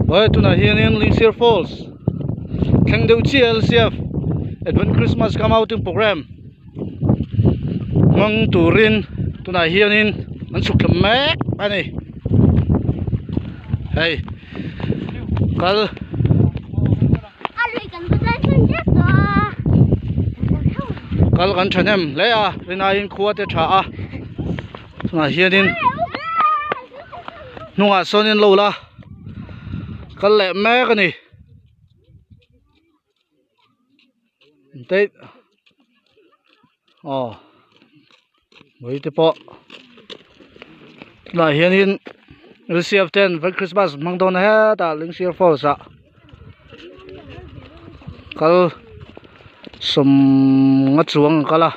Oi tunah hianin Lingser Falls thleng deuh chiah LCF Advent Christmas come outing program hmang turin tunah hianin an chhuk thla mek a ni hei kal. Kal kan thahnem hle a rinaiin khua te tha a tunah hianin hnungah sawnin lo la kal leh mek a ni aw mui te pawh tunah hianin L C F ten vai Christmas hmang dawn a hetah Lingser falls ah kal sawm nga chuang an kal a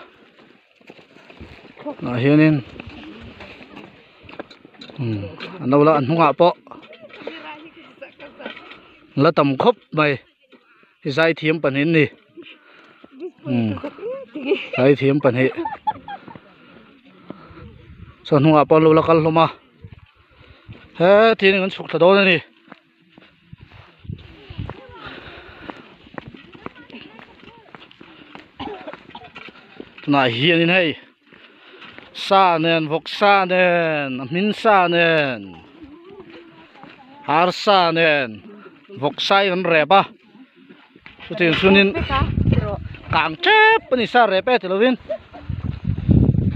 ah hianin umm an lo la a hnungah pawh la tam khawp mai zaithiam pahnih an ni umm zaithiam pahnih chuan hnungah pawh an lo la kal hlawm a hetin an chhuk thla dawn a ni. Tunah hianin hei sa nen vawk sa nen a hmin sa nen ar sa nen vawk sa hi kan rep a chutiang chuanin kang tep a ni sa rep e ti lovin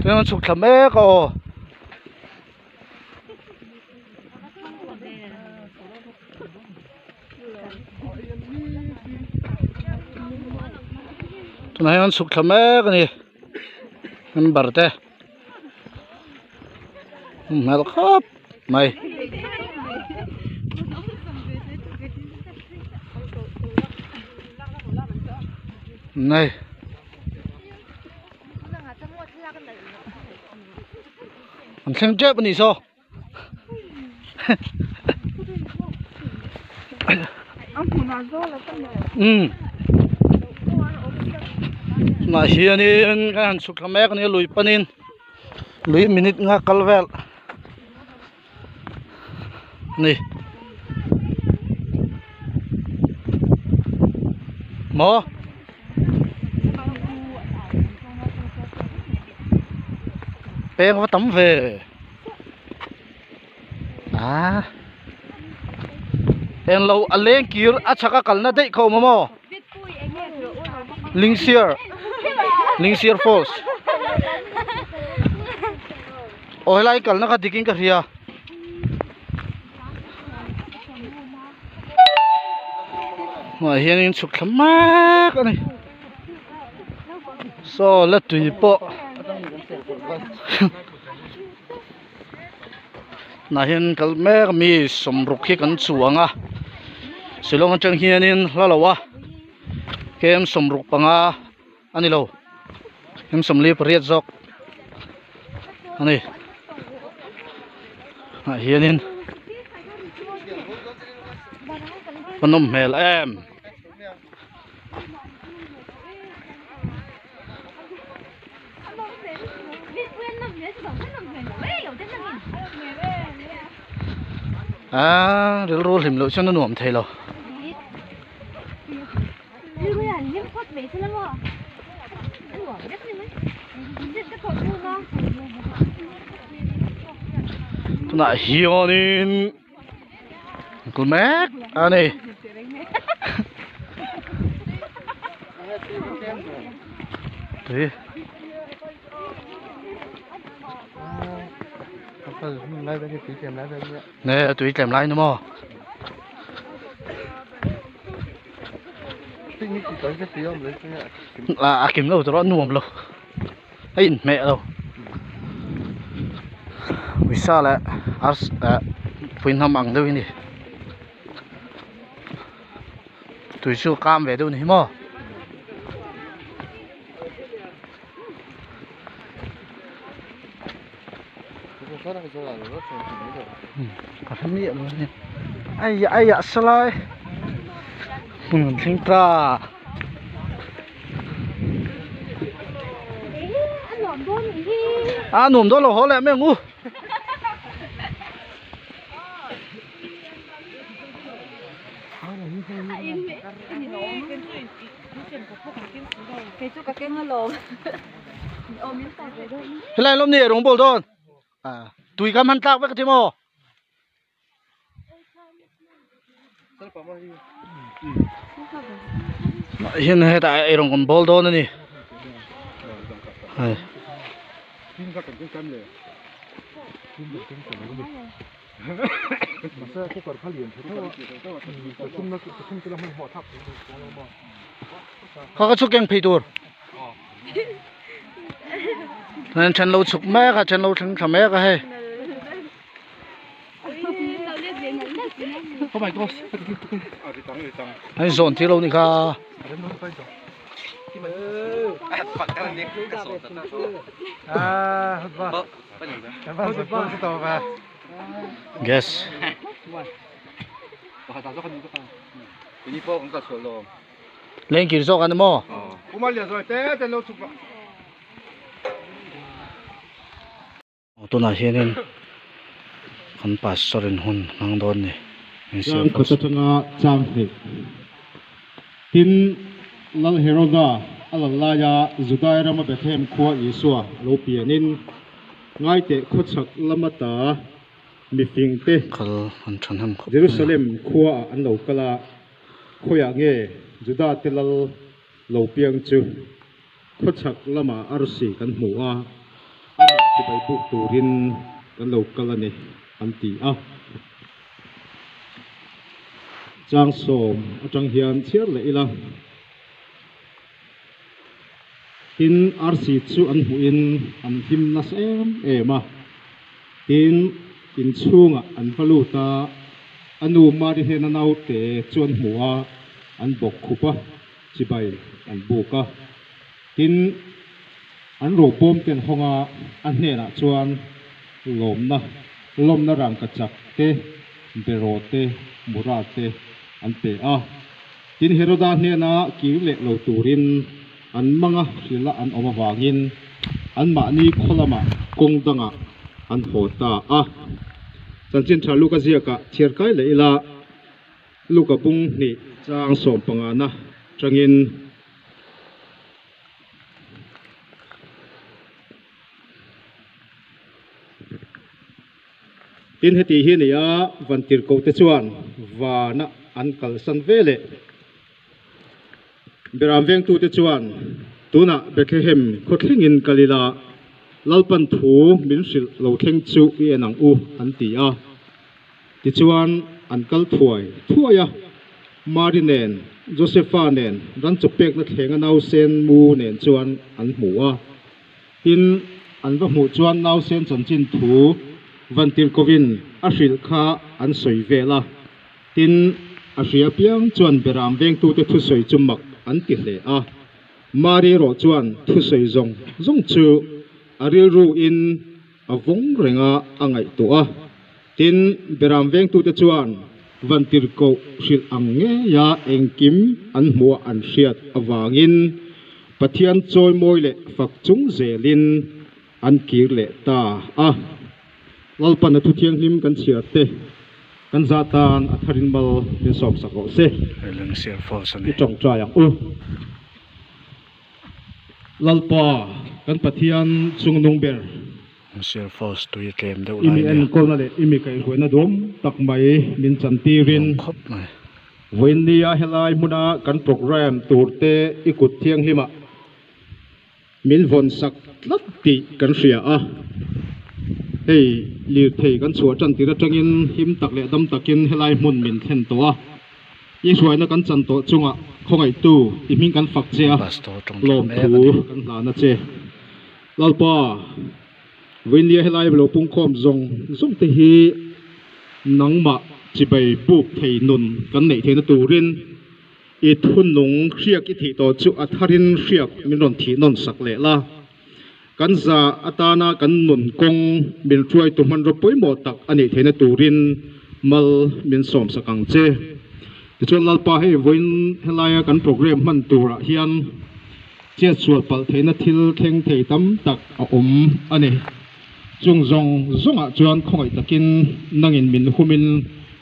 chuan an chhuk thla mek a aw. Tunah hian chhuk thla mek a ni member te hmel khawp mai. Nei. An thleng tep a nih saw. Umm tunah hianin kan han chhuk thla mek a nia lui panin lui minute nga kal vel a ni maw. Peng va tam ve a eng lo a leng kir a chhak a kalna daih kha awm a maw Lingser Lingser falls aw helai kalna kha dik in ka hria. Hmuh hianin chhuk thla mek a ni. Saw la tui pawh tunah hian kal mek a mi sawmruk hi kan chuang a Shillong atang hianin hla lo a kem sawmruk panga a ni lo kem 48 zawk a ni ah hianin a nawm hmel em. A rilru hlim loh chuan a nuam thei lo. Tunah hianin kal mek a ni. Tui. Nè tui tlem lai ni maw. A kim lo tur a nuam lo a inhmeh lo uisa leh pui hnam ang deuh hi a ni tui chu a kam ve deuh a ni hi maw. Ka hre miah lo ania ai ai ah salai hmun an thleng ta a nuam dawn lo haw leh mai ang u. Helai lawm ni rawng bawl dawn tui kam han tlak vek a ti maw. Hian hetah eirawng kan bawl dawn a ni hei. Kha ka chhuk keng phei tur then lo chhuk mek a then lo thleng thla mek a hei. Oh my god. Anh dồn thiếu lâu nè kha. Gas. Lên kir zawk an maw? Tunah hianin kan pastor in hun hmang dawn ni. Chang khat atanga chang hnih. Tin, Lal Heroda a lal laia Judai rama Bethlehem khua Isua a lo pianin, ngaiteh khawchhak lama ta mifingte Kal an thahnem khawp mai a. Jerusalem khuaah an lo kal a, khawiah nge Judate lal lo piang chu? Khawchhak lamah arsi kan hmu a, amah chibai buk turin kan lo kal a ni, an ti a. Changsawm atang hian chhiar leh ila. Tin, arsi chu an hmuhin an hlim nasa em em a. Tin, inchhungah an va lut a, a nu Mari hnena naute chu an hmu a, an bawk khup a. Chibai an buk a, tin, an ropawm ten hawng a, a hnenah chuan lawmna, lawmna rangkachak te, beraw te, mura te an pe a. Tin, Heroda hnena kir leh lo turin an manga hrila an awm avangin anmahni khaw lamah kawng dangah an haw ta a. Chanchin tha Luka ziakah chhiarkai leh ila. Luka bung hnih chang sawmpangana tangin Tin heti hi a ni a, Vantirhkoh te chuan vana an kalsan ve leh. Beram vengtute chuan tunah Bethlehem khaw thlengin kal ila, Lalpan thu min hrilh lo thleng chu i en ang u, an ti a. Tichuan, an kal thuai thuai a, Mari nen, Josefa nen, ran chaw pekna thlenga nausen mu nen chuan an hmu a. Tin, an va hmuh chuan nausen chanchin thu Vantirhkovin a hrilh kha an sawi vel a. Tin, a hria piang chuan beram vengtute thusawi chu mak an ti hle a. Mari erawh chuan thusawi zawng zawng chu a rilruin a vawng reng a, a ngaihtuah a. Tin, beram vengtute chuan vantirhkoh hrilh ang ngeia engkim an hmuh an hriat avangin Pathian chawimawi leh fak chung zelin an kir leh ta a. Lalpan a thu thianghlim kan chhiar te kan zah tan a tharin mal min sawm sak rawh se. I tawngtai ang u. Lalpa kan Pathian chungnung ber. I mi enkawlna leh i mi kaihhruaina duam tak mai min chantirin vawiinnia helai hmuna kan programme turte i kut thianghlimah Min vawn sak tlat tih kan hria a, hei lirthei kan chhuah tan tir atangin him tak leh dam takin helai hmun min thlen tawh a, i hruaina kan chan tawh chungah khawngaihtu i hming kan fak che a, lawmthu kan hlan a che. Lalpa, Vawinia helai lo pungkhawm zawng zawng te hi nangmah chibai buk thei nun kan neih theihna turin, I thunung hriak i thih tawh chu a tharin hriak min rawn thih nawn sak leh la. Kan za atana kan nun kawng min hruaitu hmanraw pawimawh tak a nih theihna turin mal min sawm sak ang che. Tichuan Lalpa hei vawiin helaia kan programme hman turah hian chetsual palh theihna thil thleng thei tam tak a awm a ni. Chung zawng zawngah chuan khawngaih takin nangin min humin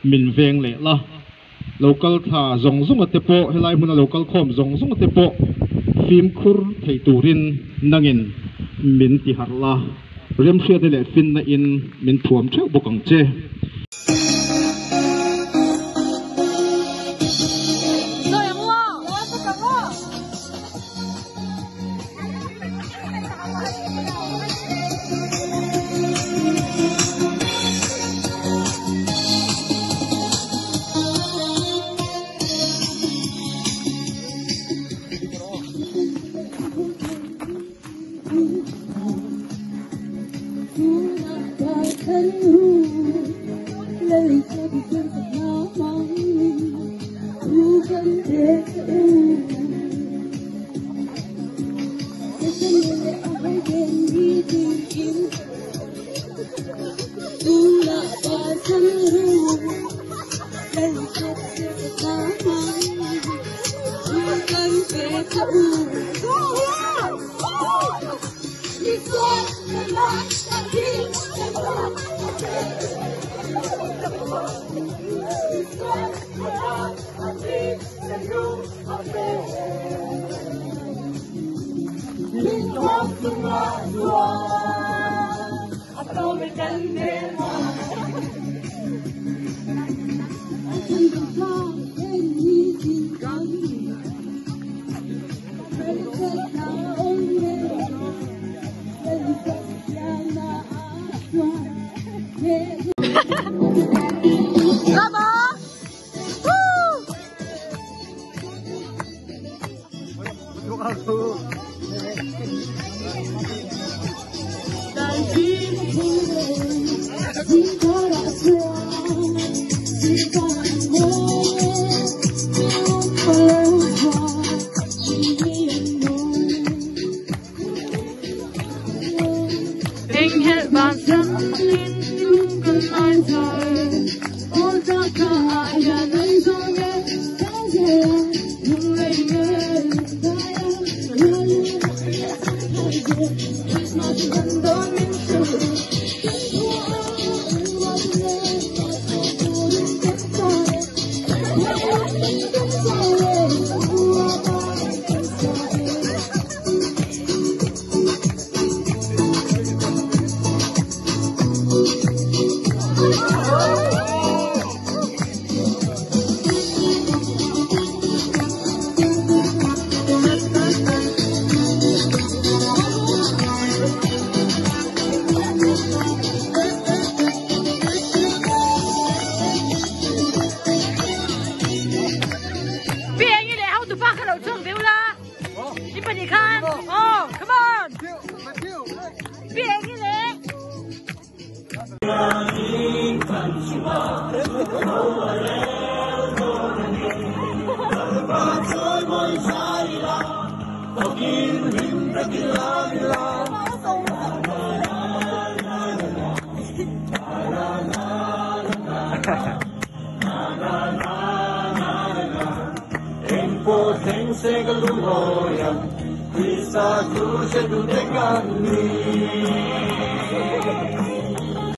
min veng leh la. Lo kal thla zawng zawnga te pawh helai hmuna lo kal khawm zawng zawnga te pawh fimkhur thei turin nangin min ti harh la, remhriatna leh finna in min thuam theuh bawk ang che.